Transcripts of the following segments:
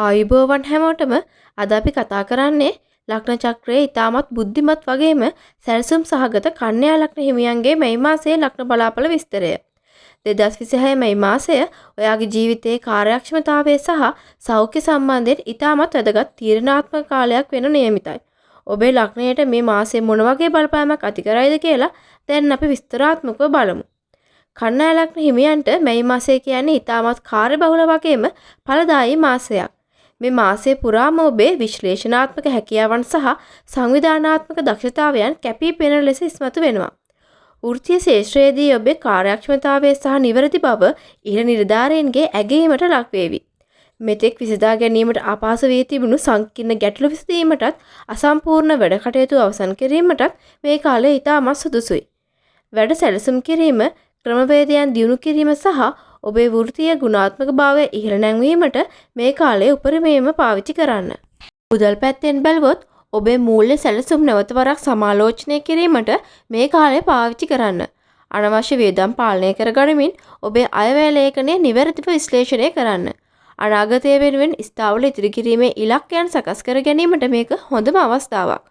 ආයුබෝවන් හැමෝටම. අද අපි කතා කරන්නේ ලග්න චක්‍රයේ ඉතාමත් බුද්ධිමත් වගේම සැලසුම් සහගත කන්‍යා ලග්න හිමියන්ගේ මැයි මාසයේ ලග්න බලාපල විස්තරය. 2026 මැයි මාසය ඔයාගේ ජීවිතයේ කාර්යක්ෂමතාවය සහ සෞඛ්‍ය සම්බන්ධයෙන් ඉතාමත් වැදගත් තීරණාත්මක කාලයක් වෙන නියමිතයි. ඔබේ ලග්නයට මේ මාසයේ මොන වගේ බලපෑමක් ඇති කරයිද කියලා දැන් අපි විස්තරාත්මකව බලමු. කන්‍යා ලග්න හිමියන්ට මැයි මාසය කියන්නේ ඉතාමත් කාර්යබහුල වගේම ඵලදායී මාසයක්. මේ මාසය පුරාම ඔබේ විශ්ලේෂණාත්මක හැකියාවන් සහ සංවිධානාත්මක දක්ෂතාවයන් කැපී පෙනෙන ලෙස ඉස්මතු වෙනවා. වෘත්තීය ක්ෂේත්‍රයේදී ඔබේ කාර්යක්ෂමතාවය සහ නිවැරදි බව ඉහළ නිලධාරීන්ගේ ඇගයීමට ලක්වේවි. මෙතෙක් විසඳා ගැනීමට අපහසු වී තිබුණු සංකීර්ණ ගැටලු විසඳීමටත් අසම්පූර්ණ වැඩ කටයුතු අවසන් කිරීමටත් මේ කාලය ඉතාමත් සුදුසුයි. වැඩ සැලසුම් කිරීම, ක්‍රමවේදයන් දියුණු කිරීම සහ ඔබේ වෘත්තීය ගුණාත්මක භාවය ඉහළ නැංවීමට මේ කාලය උපරිමයෙන්ම පාවිච්චි කරන්න. මුදල් පැත්තෙන් බැලුවොත් ඔබේ මූල්‍ය සැලසුම් නැවත වරක් සමාලෝචනය කිරීමට මේ කාලය පාවිච්චි කරන්න. අනවශ්‍ය වියදම් පාලනය කරගනිමින් ඔබේ අයවැය ලේඛනය නිවැරදිව විශ්ලේෂණය කරන්න. අනාගතය වෙනුවෙන් ස්ථාවර ඉතිරි කිරීමේ ඉලක්කයන් සකස් කර ගැනීමට මේක හොඳම අවස්ථාවක්.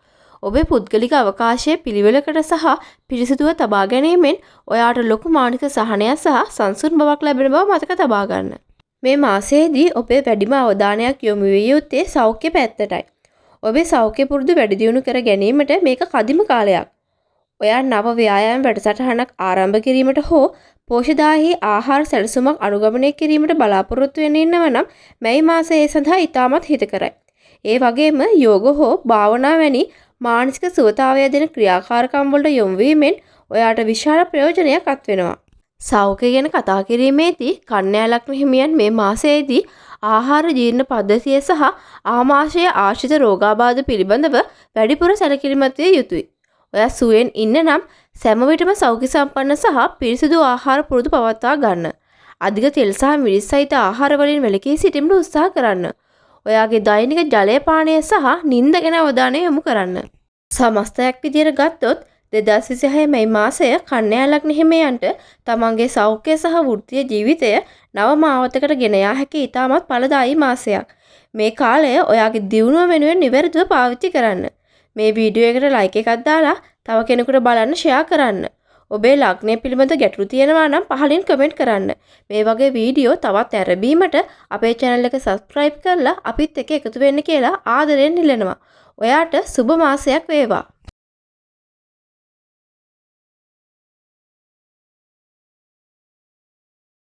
ඔබේ පුද්ගලික අවකාශය පිළිවෙලකට සහ පිරිසිදුව තබා ගැනීමෙන් ඔයාට ලොකු මානසික සහනයක් සහ සංසුන් බවක් ලැබෙන බව මතක තබා ගන්න. මේ මාසයේදී ඔබේ වැඩිම අවධානයක් යොමු විය යුත්තේ සෞඛ්‍ය පැත්තටයි. ඔබේ සෞඛ්‍ය පුරුදු වැඩි දියුණු කර ගැනීමට මේක කදිම කාලයක්. ඔයා නව ව්‍යායාම වැඩසටහනක් ආරම්භ කිරීමට හෝ පෝෂ්‍යදායී ආහාර සැලසුමක් අනුගමනය කිරීමට බලාපොරොත්තු වෙන්න ඉන්නවා නම් මැයි මාසය ඒ සඳහා ඉතාමත් හිතකරයි. ඒ වගේම යෝග හෝ භාවනා වැනි මානසික සුවතාවය දෙන ක්‍රියාකාරකම් වලට යොමු වීමෙන් ඔයාට විශාල ප්‍රයෝජනයක් අත් වෙනවා. සෞඛ්‍ය ගැන කතා කිරීමේදී කන්‍යා ලග්න හිමියන් මේ මාසයේදී ආහාර ජීර්ණ පද්ධතිය සහ ආමාශය ආශ්‍රිත රෝගාබාධ පිළිබඳව වැඩිපුර සැලකිලිමත් විය යුතුයි. ඔයා සුවයෙන් ඉන්න නම් සෑම විටම සෞඛ්‍ය සම්පන්න සහ පිරිසිදු ආහාර පුරුදු පවත්වා ගන්න. අධික තෙල් සහ මිරිස් සහිත ආහාර වලින් වැළකී සිටීමට උත්සාහ කරන්න. ඔයාගේ දෛනික ජලය පානය සහ නින්ද ගැන අවධානය යොමු කරන්න. සමස්තයක් විදියට ගත්තොත් 2026 මැයි මාසය කන්‍යා ලග්න හිමියන්ට තමන්ගේ සෞඛ්‍ය සහ වෘත්තීය ජීවිතය නව මාවතකට ගෙන යා හැකි ඉතාමත් ඵලදායී මාසයක්. මේ කාලය ඔයාගේ දියුණුව වෙනුවෙන් නිවැරදිව පාවිච්චි කරන්න. මේ වීඩියෝ එකට ලයික් එකක් දාලා තව කෙනෙකුට බලන්න ෂෙයා කරන්න. ඔබේ ලග්නය පිළිබඳ ගැටලු තියෙනවා නම් පහලින් කමෙන්ට් කරන්න. මේ වගේ වීඩියෝ තවත් නැරඹීමට අපේ චැනල් එක සබ්ස්ක්‍රයිබ් කරලා අපිත් එක්ක එකතු වෙන්න කියලා ආදරයෙන් ඉල්ලනවා. ඔයාට සුබ මාසයක් වේවා.